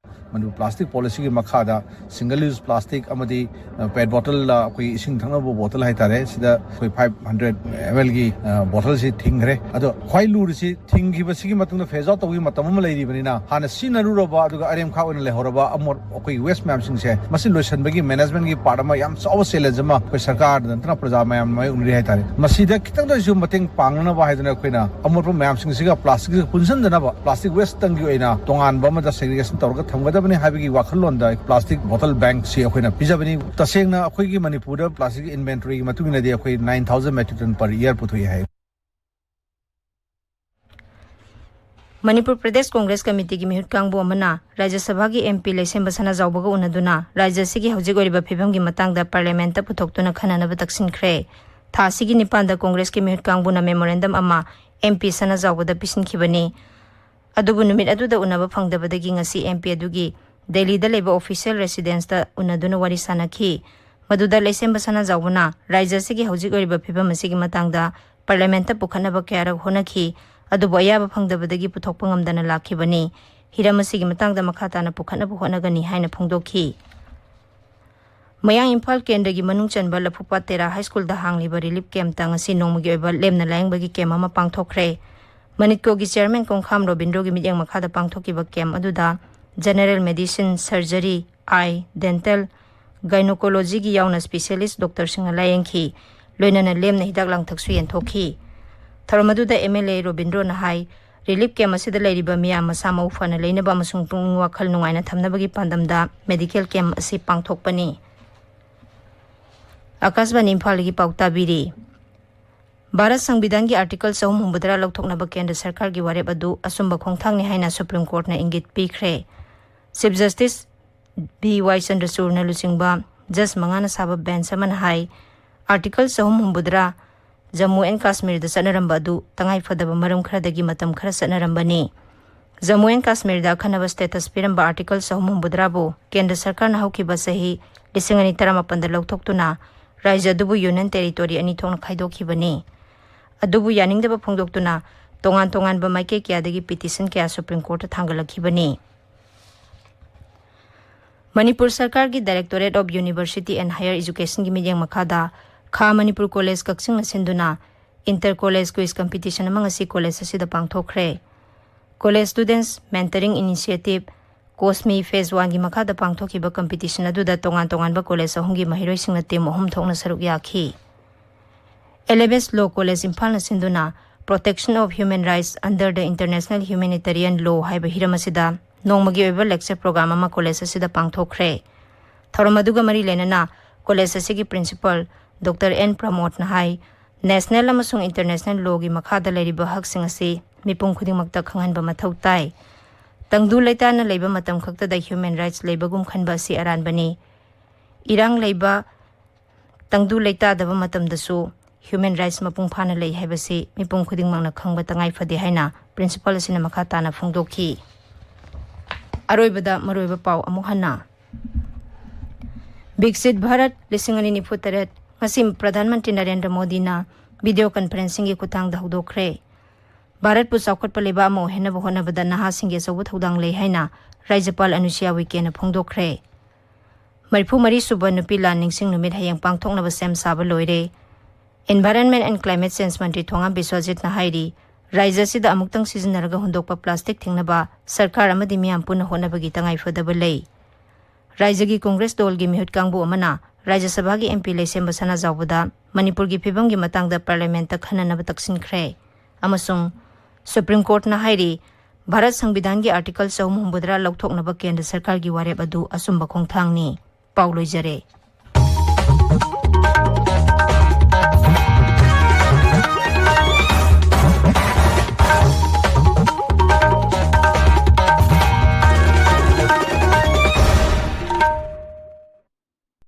ꯃꯅꯤꯄꯨꯔ plastic policy ꯒꯤ ꯃꯈꯥꯗ single use plastic ꯑꯃꯗꯤ, ꯑ, PET bottle, ꯑ, ꯑꯩꯈꯣꯏ ꯏꯁꯤꯡ ꯊꯛꯅꯕ bottle ꯍꯥꯏꯇꯥꯔꯦ, ꯁꯤꯗ ꯑꯩꯈꯣꯏ five hundred ml ꯒꯤ, ꯑ, bottle ꯁꯤ ꯊꯤꯡꯈ꯭ꯔꯦ꯫ ꯑꯗꯣ ꯈ꯭ꯋꯥꯏ ꯂꯨꯔꯤꯁꯤ ꯊꯤꯡꯈꯤꯕꯁꯤꯒꯤ ꯃꯇꯨꯡꯗ phase out ꯇꯧꯕꯒꯤ ꯃꯇꯝ ꯑꯃ ꯂꯩꯔꯤꯕꯅꯤꯅ, ꯍꯥꯟꯅ ꯁꯤꯖꯤꯟꯅꯔꯨꯔꯕ ꯑꯗꯨꯒ ꯑꯔꯦꯝꯈꯥ ꯑꯣꯏꯅ ꯂꯩꯍꯧꯔꯕ ꯑꯃꯣꯠ ꯑꯩꯈꯣꯏꯒꯤ waste ꯃꯌꯥꯝꯁꯤꯡꯁꯦ, ꯃꯁꯤ ꯂꯣꯏꯁꯤꯟꯕꯒꯤ management ꯒꯤ part ꯑꯃ ꯌꯥꯝ ꯆꯥꯎꯕ challenge ꯑꯃ ꯑꯩꯈꯣꯏ ꯁꯔꯀꯥꯔꯗ ꯅꯠꯇꯅ ꯄ꯭ꯔꯖꯥ ꯃꯌꯥꯝ ꯃꯥꯌꯣꯛꯅꯔꯤ ꯍꯥꯏꯇꯥꯔꯦ꯫ ꯃꯁꯤꯗ ꯈꯤꯇꯪꯗ ꯑꯣꯏꯔꯁꯨ ꯃꯇꯦꯡ ꯄꯥꯡꯅꯅꯕ ꯍꯥꯏꯗꯅ ꯑꯩꯈꯣꯏꯅ ꯑꯃꯣꯠꯄ ꯃꯌꯥꯝꯁꯤꯡꯁꯤꯒ plastic ꯁꯤꯒ ꯄꯨꯟꯁꯤꯟꯗꯅꯕ plastic waste ꯇꯪꯒꯤ ꯑꯣꯏꯅ ꯇꯣꯉꯥꯟꯕ ꯑꯃꯗ segregation ꯇꯧꯔꯒ ꯊꯝꯒꯗꯕꯅꯤ ꯍꯥꯏꯕꯒꯤ ꯋꯥꯈꯜꯂꯣꯟꯗ plastic bottle bank ꯁꯤ ꯑꯩꯈꯣꯏꯅ ꯄꯤꯖꯕꯅꯤ꯫ ꯇꯁꯦꯡꯅ ꯑꯩꯈꯣꯏꯒꯤ ꯃꯅꯤꯄꯨꯔꯗ plastic inventory ꯒꯤ ꯃꯇꯨꯡ ꯏꯟꯅꯗꯤ ꯑꯩꯈꯣꯏ nine thousand metric ton per year ꯄꯨꯊꯣꯛꯏ ꯍꯥꯏ꯫ ꯃꯅꯤꯄꯨꯔ ꯄ꯭ꯔꯗꯦꯁ ꯀꯣꯡꯒ꯭ꯔꯦꯁ ꯀꯃꯤꯇꯤꯒꯤ ꯃꯤꯍꯨꯠ ꯀꯥꯡꯕꯨ ꯑꯃꯅ ꯔꯥꯖ꯭ꯌ ꯁꯚꯥꯒꯤ M P ꯂꯩꯁꯦꯝꯕ ꯁꯅꯥꯖꯥꯎꯕꯒ ꯎꯅꯗꯨꯅ ꯔꯥꯖ꯭ꯌ ꯑꯁꯤꯒꯤ ꯍꯧꯖꯤꯛ ꯑꯣꯏꯔꯤꯕ ꯐꯤꯕꯝꯒꯤ ꯃꯇꯥꯡꯗ Parliament ꯇ ꯄꯨꯊꯣꯛꯇꯨꯅ ꯈꯟꯅꯅꯕ ꯇꯛꯁꯤꯟꯈ꯭ꯔꯦ꯫ ꯊꯥ ꯑꯁꯤꯒꯤ ꯅꯤꯄꯥꯟꯗ ꯀꯣꯡꯒ꯭ꯔꯦꯁꯀꯤ ꯃꯤꯍꯨꯠ ꯀꯥꯡꯕꯨꯅ memorandum ꯑꯃ M P ꯁꯅꯥꯖꯥꯎꯕꯗ ꯄꯤꯁꯤꯟꯈꯤꯕꯅꯤ꯫ ꯑꯗꯨꯕꯨ ꯅꯨꯃꯤꯠ ꯑꯗꯨꯗ ꯎꯅꯕ ꯐꯪꯗꯕꯗꯒꯤ ꯉꯁꯤ M P ꯑꯗꯨꯒꯤ ꯗꯦꯜꯂꯤꯗ ꯂꯩꯕ official residence ꯇ ꯎꯅꯗꯨꯅ ꯋꯥꯔꯤ ꯁꯥꯅꯈꯤ꯫ ꯃꯗꯨꯗ ꯂꯩꯁꯦꯝꯕ ꯁꯅꯥꯖꯥꯎꯕꯅ ꯔꯥꯖ꯭ꯌ ꯑꯁꯤꯒꯤ ꯍꯧꯖꯤꯛ ꯑꯣꯏꯔꯤꯕ ꯐꯤꯕꯝ ꯑꯁꯤꯒꯤ ꯃꯇꯥꯡꯗ Parliament ꯇ ꯄꯨꯈꯠꯅꯕ ꯀꯌꯥꯔꯛ ꯍꯣꯠꯅꯈꯤ, ꯑꯗꯨꯕꯨ ꯑꯌꯥꯕ ꯐꯪꯗꯕꯗꯒꯤ ꯄꯨꯊꯣꯛꯄ ꯉꯝꯗꯅ ꯂꯥꯛꯈꯤꯕꯅꯤ꯫ ꯍꯤꯔꯝ ꯑꯁꯤꯒꯤ ꯃꯇꯥꯡꯗ ꯃꯈꯥ ꯇꯥꯅ ꯄꯨꯈꯠꯅꯕ ꯍꯣꯠꯅꯒꯅꯤ ꯍꯥꯏꯅ ꯐꯣꯡꯗꯣꯛꯈꯤ꯫ ꯃꯌꯥꯡ ꯏꯝꯐꯥꯜ ꯀꯦꯟꯗ꯭ꯔꯒꯤ ꯃꯅꯨꯡ ꯆꯟꯕ ꯂꯐꯨꯄꯥꯠ ꯇꯦꯔꯥ ꯍꯥꯏ ꯁ꯭ꯀꯨꯜꯗ ꯍꯥꯡꯂꯤꯕ relief camp ꯇ ꯉꯁꯤ ꯅꯣꯡꯃꯒꯤ ꯑꯣꯏꯕ ꯂꯦꯝꯅ ꯂꯥꯌꯦꯡꯕꯒꯤ camp ꯑꯃ ꯄꯥꯡꯊꯣꯛꯈ꯭ꯔꯦ꯫ ꯃꯅꯤꯠꯀꯣꯒꯤ chairman ꯀꯣꯡꯈꯥꯝ ꯔꯣꯕꯤꯟꯗ꯭ꯔꯣꯒꯤ ꯃꯤꯠꯌꯦꯡ ꯃꯈꯥꯗ ꯄꯥꯡꯊꯣꯛꯈꯤꯕ camp ꯑꯗꯨꯗ general medicine, surgery, eye, dental, gynecology ꯒꯤ ꯌꯥꯎꯅ specialist doctor ꯁꯤꯡꯅ ꯂꯥꯌꯦꯡꯈꯤ꯫ ꯂꯣꯏꯅꯅ ꯂꯦꯝꯅ ꯍꯤꯗꯥꯛ ꯂꯥꯡꯊꯛꯁꯨ ꯌꯦꯟꯊꯣꯛꯈꯤ꯫ ꯊꯧꯔꯝ ꯑꯗꯨꯗ M L A ꯔꯣꯕꯤꯟꯗ꯭ꯔꯣꯅ high, relief camp ꯑꯁꯤꯗ ꯂꯩꯔꯤꯕ ꯃꯤꯌꯥꯝ ꯃꯁꯥ ꯃꯎ ꯐꯅ ꯂꯩꯅꯕ ꯑꯃꯁꯨꯡ ꯄꯨꯛꯅꯤꯡ ꯋꯥꯈꯜ ꯅꯨꯡꯉꯥꯏꯅ ꯊꯝꯅꯕꯒꯤ ꯄꯥꯟꯗꯝꯗ medical camp ꯑꯁꯤ ꯄꯥꯡꯊꯣꯛꯄꯅꯤ꯫ ꯑꯀꯥꯁꯕꯥꯅꯤ ꯏꯝꯐꯥꯜꯗꯒꯤ ꯄꯥꯎ ꯇꯥꯕꯤꯔꯤ꯫ ꯚꯥꯔꯠ ꯁꯪꯕꯤꯙꯥꯟꯒꯤ article ꯆꯍꯨꯝ ꯍꯨꯝꯐꯨꯇꯔꯥ ꯂꯧꯊꯣꯛꯅꯕ ꯀꯦꯟꯗ꯭ꯔ ꯁꯔꯀꯥꯔꯒꯤ ꯋꯥꯔꯦꯞ ꯑꯗꯨ ꯑꯆꯨꯝꯕ ꯈꯣꯡꯊꯥꯡꯅꯤ ꯍꯥꯏꯅ Supreme Court ꯅ ꯏꯪꯒꯤꯠ ꯄꯤꯈ꯭ꯔꯦ꯫ Chief Justice ꯕꯤ ꯋꯥꯏ ꯆꯟꯗ꯭ꯔꯆꯨꯔꯅ ꯂꯨꯆꯤꯡꯕ ꯖꯁ ꯃꯉꯥꯅ ꯁꯥꯕ ꯕꯦꯟꯆ ꯑꯃꯅ ꯍꯥꯏ, ꯑꯥꯔꯇꯤꯀꯜ ꯆꯍꯨꯝ ꯍꯨꯝꯐꯨꯇꯔꯥ ꯖꯝꯃꯨ ꯑꯦꯟ ꯀꯥꯁꯃꯤꯔꯗ ꯆꯠꯅꯔꯝꯕ ꯑꯗꯨ ꯇꯉꯥꯏ ꯐꯗꯕ ꯃꯔꯝ ꯈꯔꯗꯒꯤ ꯃꯇꯝ ꯈꯔ ꯆꯠꯅꯔꯝꯕꯅꯤ꯫ ꯖꯝꯃꯨ ꯑꯦꯟ ꯀꯥꯁꯃꯤꯔꯗ ꯑꯈꯟꯅꯕ ꯁ꯭ꯇꯦꯇꯁ ꯄꯤꯔꯝꯕ ꯑꯥꯔꯇꯤꯀꯜ ꯆꯍꯨꯝ ꯍꯨꯝꯐꯨꯇꯔꯥꯕꯨ ꯀꯦꯟꯗ꯭ꯔ ꯁꯔꯀꯥꯔꯅ ꯍꯧꯈꯤꯕ ꯆꯍꯤ ꯂꯤꯁꯤꯡ ꯑꯅꯤ ꯇꯔꯥꯃꯥꯄꯟꯗ ꯂꯧꯊꯣꯛꯇꯨꯅ ꯔꯥꯖ꯭ꯌ ꯑꯗꯨꯕꯨ ꯌꯨꯅꯤꯌꯟ ꯇꯦꯔꯤꯇꯣꯔꯤ ꯑꯅꯤ ꯊꯣꯛꯅ ꯈꯥꯏꯗꯣꯛꯈꯤꯕꯅꯤ꯫ ꯑꯗꯨꯕꯨ ꯌꯥꯅꯤꯡꯗꯕ ꯐꯣꯡꯗꯣꯛꯇꯨꯅ ꯇꯣꯉꯥꯟ ꯇꯣꯉꯥꯟꯕ ꯃꯥꯏꯀꯩ ꯀꯌꯥꯗꯒꯤ ꯄꯤꯇꯤꯁꯟ ꯀꯌꯥ ꯁꯨꯄ꯭ꯔꯤꯝ ꯀꯣꯔꯠꯇ ꯊꯥꯡꯒꯠꯂꯛꯈꯤꯕꯅꯤ꯫ ꯃꯅꯤꯄꯨꯔ ꯁꯔꯀꯥꯔꯒꯤ Directorate of University and Higher Educationꯒꯤ ꯃꯤꯠꯌꯦꯡ ꯃꯈꯥꯗ ꯈꯥ ꯃꯅꯤꯄꯨꯔ ꯀꯣꯂꯦꯖ ꯀꯛꯆꯤꯡꯅ ꯁꯤꯟꯗꯨꯅ ꯏꯟꯇꯔ ꯀꯣꯂꯦꯖ ꯀ꯭ꯋꯤꯖ ꯀꯝꯄꯤꯇꯤꯁꯟ ꯑꯃ ꯉꯁꯤ ꯀꯣꯂꯦꯖ ꯑꯁꯤꯗ ꯄꯥꯡꯊꯣꯛꯈ꯭ꯔꯦ꯫ ꯀꯣꯂꯦꯖ ꯁ꯭ꯇꯨꯗꯦꯟꯠꯁ ꯃꯦꯟꯇꯔꯤꯡ ꯏꯅꯤꯁꯤꯌꯦꯇꯤꯚ, ꯀꯣꯁꯃꯤ ꯐꯦꯖ ꯋꯥꯟꯒꯤ ꯃꯈꯥꯗ ꯄꯥꯡꯊꯣꯛꯈꯤꯕ ꯀꯝꯄꯤꯇꯤꯁꯟ ꯑꯗꯨꯗ ꯇꯣꯉꯥꯟ ꯇꯣꯉꯥꯟꯕ ꯀꯣꯂꯦꯖ ꯑꯍꯨꯝꯒꯤ ꯃꯍꯩꯔꯣꯏꯁꯤꯡꯅ ꯇꯤꯝ ꯑꯍꯨꯝ ꯊꯣꯛꯅ ꯁꯔꯨꯛ ꯌꯥꯈꯤ꯫ ꯑꯦꯜ ꯑꯦꯝ ꯑꯦꯁ ꯂꯣ ꯀꯣꯂꯦꯖ ꯏꯝꯐꯥꯜꯅ ꯁꯤꯟꯗꯨꯅ Protection of Human Rights under the International Humanitarian Law ꯍꯥꯏꯕ ꯍꯤꯔꯝ ꯑꯁꯤꯗ ꯅꯣꯡꯃꯒꯤ ꯑꯣꯏꯕ ꯂꯦꯛꯆꯔ ꯄ꯭ꯔꯣꯒ꯭ꯔꯥꯝ ꯑꯃ ꯀꯣꯂꯦꯖ ꯑꯁꯤꯗ ꯄꯥꯡꯊꯣꯛꯈ꯭ꯔꯦ꯫ ꯊꯧꯔꯝ ꯑꯗꯨꯒ ꯃꯔꯤ ꯂꯩꯅꯅ ꯀꯣꯂꯦꯖ ꯑꯁꯤꯒꯤ ꯄ꯭ꯔꯤꯟꯁꯤꯄꯜ ꯗꯣꯛꯇꯔ ꯑꯦꯟ ꯄ꯭ꯔꯃꯣꯗꯅ ꯍꯥꯏ, ꯅꯦꯁꯅꯦꯜ ꯑꯃꯁꯨꯡ ꯏꯟꯇꯔꯅꯦꯁꯅꯦꯜ ꯂꯣꯒꯤ ꯃꯈꯥꯗ ꯂꯩꯔꯤꯕ ꯍꯛꯁꯤꯡ ꯑꯁꯤ ꯃꯤꯄꯨꯝ ꯈꯨꯗꯤꯡꯃꯛꯇ ꯈꯪꯍꯟꯕ ꯃꯊꯧ ꯇꯥꯏ꯫ ꯇꯪꯗꯨ ꯂꯩꯇꯥꯅ ꯂꯩꯕ ꯃꯇꯝ ꯈꯛꯇꯗ ꯍ꯭ꯌꯨꯃꯦꯟ ꯔꯥꯏꯠꯁ ꯂꯩꯕꯒꯨꯝ ꯈꯟꯕ ꯑꯁꯤ ꯑꯔꯥꯟꯕꯅꯤ꯫ ꯏꯔꯥꯡ ꯂꯩꯕ, ꯇꯪꯗꯨ ꯂꯩꯇꯥꯗꯕ ꯃꯇꯝꯗꯁꯨ ꯍ꯭ꯌꯨꯃꯦꯟ ꯔꯥꯏꯠꯁ ꯃꯄꯨꯡ ꯐꯥꯅ ꯂꯩ ꯍꯥꯏꯕꯁꯤ ꯃꯤꯄꯨꯝ ꯈꯨꯗꯤꯡꯃꯛꯅ ꯈꯪꯕ ꯇꯉꯥꯏ ꯐꯗꯦ ꯍꯥꯏꯅ ꯄ꯭ꯔꯤꯟꯁꯤꯄꯜ ꯑꯁꯤꯅ ꯃꯈꯥ ꯇꯥꯅ ꯐꯣꯡꯗꯣꯛꯈꯤ꯫ ꯑꯔꯣꯏꯕꯗ ꯃꯔꯨꯑꯣꯏꯕ ꯄꯥꯎ ꯑꯃꯨꯛ ꯍꯟꯅ꯫ ꯕꯤꯛꯁꯤꯠ ꯚꯥꯔꯠ ꯂꯤꯁꯤꯡ ꯑꯅꯤ ꯅꯤꯐꯨ ꯇꯔꯦꯠ ꯉꯁꯤ ꯄ꯭ꯔꯙꯥꯟ ꯃꯟꯇ꯭ꯔꯤ ꯅꯔꯦꯟꯗ꯭ꯔ ꯃꯣꯗꯤꯅ ꯚꯤꯗꯤꯑꯣ ꯀꯟꯐꯔꯦꯟꯁꯤꯡꯒꯤ ꯈꯨꯠꯊꯥꯡꯗ ꯍꯧꯗꯣꯛꯈ꯭ꯔꯦ꯫ ꯚꯥꯔꯠꯄꯨ ꯆꯥꯎꯈꯠꯄ ꯂꯩꯕꯥꯛ ꯑꯃ ꯑꯣꯏꯍꯟꯅꯕ ꯍꯣꯠꯅꯕꯗ ꯅꯍꯥꯁꯤꯡꯒꯤ ꯑꯆꯧꯕ ꯊꯧꯗꯥꯡ ꯂꯩ ꯍꯥꯏꯅ ꯔꯥꯖ꯭ꯌꯄꯥꯜ ꯑꯅꯨꯁꯨꯏꯌꯥ ꯎꯏꯀꯦꯅ ꯐꯣꯡꯗꯣꯛꯈ꯭ꯔꯦ꯫ ꯃꯔꯤꯐꯨ ꯃꯔꯤ ꯁꯨꯕ ꯅꯨꯄꯤ ꯂꯥꯟ ꯅꯤꯡꯁꯤꯡ ꯅꯨꯃꯤꯠ ꯍꯌꯦꯡ ꯄꯥꯡꯊꯣꯛꯅꯕ ꯁꯦꯝ ꯁꯥꯕ ꯂꯣꯏꯔꯦ꯫ Environment and Climate Change ꯃꯟꯇ꯭ꯔꯤ ꯊꯣꯉꯥꯝ ꯕꯤꯁ꯭ꯋꯖꯤꯠꯅ ꯍꯥꯏꯔꯤ, ꯔꯥꯖ꯭ꯌ ꯑꯁꯤꯗ ꯑꯃꯨꯛꯇꯪ ꯁꯤꯖꯤꯟꯅꯔꯒ ꯍꯨꯟꯗꯣꯛꯄ ꯄ꯭ꯂꯥꯁꯇꯤꯛ ꯊꯤꯡꯅꯕ ꯁꯔꯀꯥꯔ ꯑꯃꯗꯤ ꯃꯤꯌꯥꯝ ꯄꯨꯟꯅ ꯍꯣꯠꯅꯕꯒꯤ ꯇꯉꯥꯏ ꯐꯗꯕ ꯂꯩ꯫ ꯔꯥꯖ꯭ꯌꯒꯤ ꯀꯣꯡꯒ꯭ꯔꯦꯁ ꯗꯣꯜꯒꯤ ꯃꯤꯍꯨꯠ ꯀꯥꯡꯕꯨ ꯑꯃꯅ ꯔꯥꯖ꯭ꯌ ꯁꯚꯥꯒꯤ ꯑꯦꯝ ꯄꯤ ꯂꯩꯁꯦꯝꯕ ꯁꯅꯥꯖꯥꯎꯕꯗ ꯃꯅꯤꯄꯨꯔꯒꯤ ꯐꯤꯚꯝꯒꯤ ꯃꯇꯥꯡꯗ ꯄꯥꯔꯂꯤꯌꯥꯃꯦꯟꯠꯇ ꯈꯟꯅꯅꯕ ꯇꯛꯁꯤꯟꯈ꯭ꯔꯦ ꯑꯃꯁꯨꯡ ꯁꯨꯄ꯭ꯔꯤꯝ ꯀꯣꯔꯠꯅ ꯍꯥꯏꯔꯤ, ꯚꯥꯔꯠ ꯁꯪꯕꯤꯙꯥꯟꯒꯤ ꯑꯥꯔꯇꯤꯀꯜ ꯆꯍꯨꯝ ꯍꯨꯝꯐꯨꯇꯔꯥ ꯂꯧꯊꯣꯛꯅꯕ ꯀꯦꯟꯗ꯭ꯔ ꯁꯔꯀꯥꯔꯒꯤ ꯋꯥꯔꯦꯞ ꯑꯗꯨ ꯑꯆꯨꯝꯕ ꯈꯣꯡꯊꯥꯡꯅꯤ꯫ ꯄꯥꯎ ꯂꯣꯏꯖꯔꯦ꯫